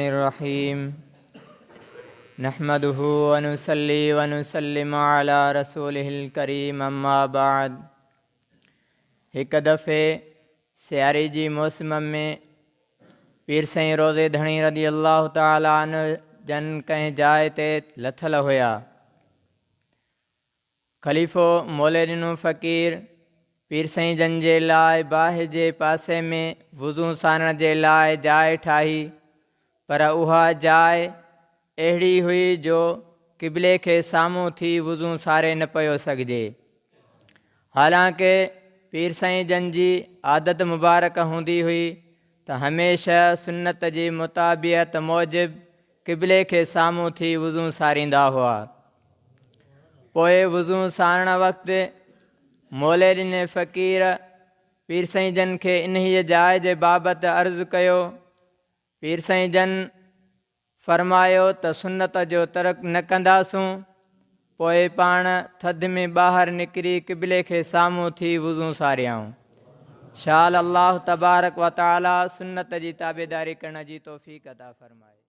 الرحيم نحمده ونصلي ونسلم على رسوله الڪريم اما بعد هڪ دفعي سياري جي موسم ۾ پير سائين روضي ڌڻي رضي الله تعالٰي عنه جن ڪنهن جاء تي لٿل هيا. خليفو مولي ڏنو فقير پير سائين جن جي لاء باهه جي پاسي ۾ وضو سارڻ جي لاء جاء ٺاهي، پر اها جاء اهڙي هئي جو قبلي کي سامهون ٿي وضو ساري نه پيو سگهجي. حالانڪه پير سائين جن جي عادت مبارڪ هوندي هئي ته هميشه سنت جي متابعت موجب قبلي کي سامهون ٿي وضو ساريندا هئا. پوء وضو سارڻ وقت مولي ڏني فقير پير سائين جن کي انهيء جاء جي بابت عرض ڪيو. پير سائين جن فرمايو ته سنت جو ترڪ نه ڪنداسون. پوء پاڻ ٿڌ ۾ ٻاهر نڪري قبلي کي سامهون ٿي وضو ساريائون. شال الله تبارڪ و تعاليٰ سنت جي تابعداري ڪرڻ جي توفيق عطا فرمائي.